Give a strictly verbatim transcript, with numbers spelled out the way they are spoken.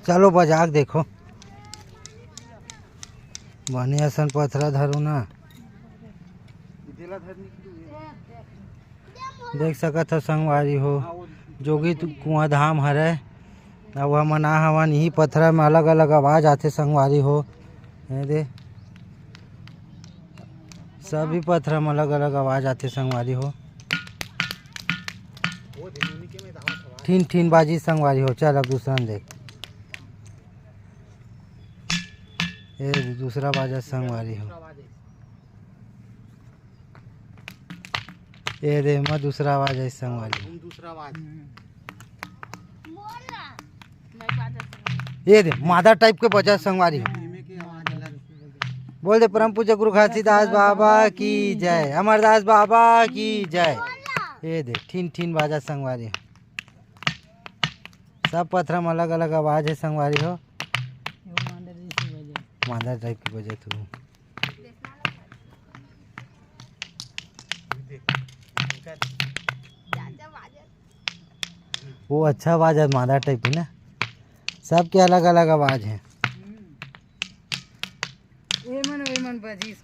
चलो बजा के देखो, बने असन पथरा धरो ना। देख सकत हो संगवारी हो, जोगी तु-, कुआं धाम हरे। अब हमन आ हवन, इही पथरा में अलग-अलग आवाज आथे संगवारी हो। ये दे, सभी पथरा में अलग-अलग आवाज आथे संगवारी हो। ठिन ठिन बाजी संगवारी हो। चल अब दूसरा में देख, ये दूसरा बाजा संगवारी हो। ये दे, एमा दूसरा आवाज है संगवारी। हम दूसरा आवाज। ये दे, मादा टाइप के बजा संगवारी हो। इमे के आवाज अलग। बोल दे, परम पूज्य गुरु घासीदास बाबा की जय, अमरदास बाबा की जय। ये दे, ठिन ठिन बाजा संगवारी हो। सब पथरा में अलग अलग आवाज है संगवारी हो। मादा टाइप के बजे तू। वो अच्छा आवाज है मादा टाइप की ना। सबके अलग अलग आवाज है। एमन ओमन बजिस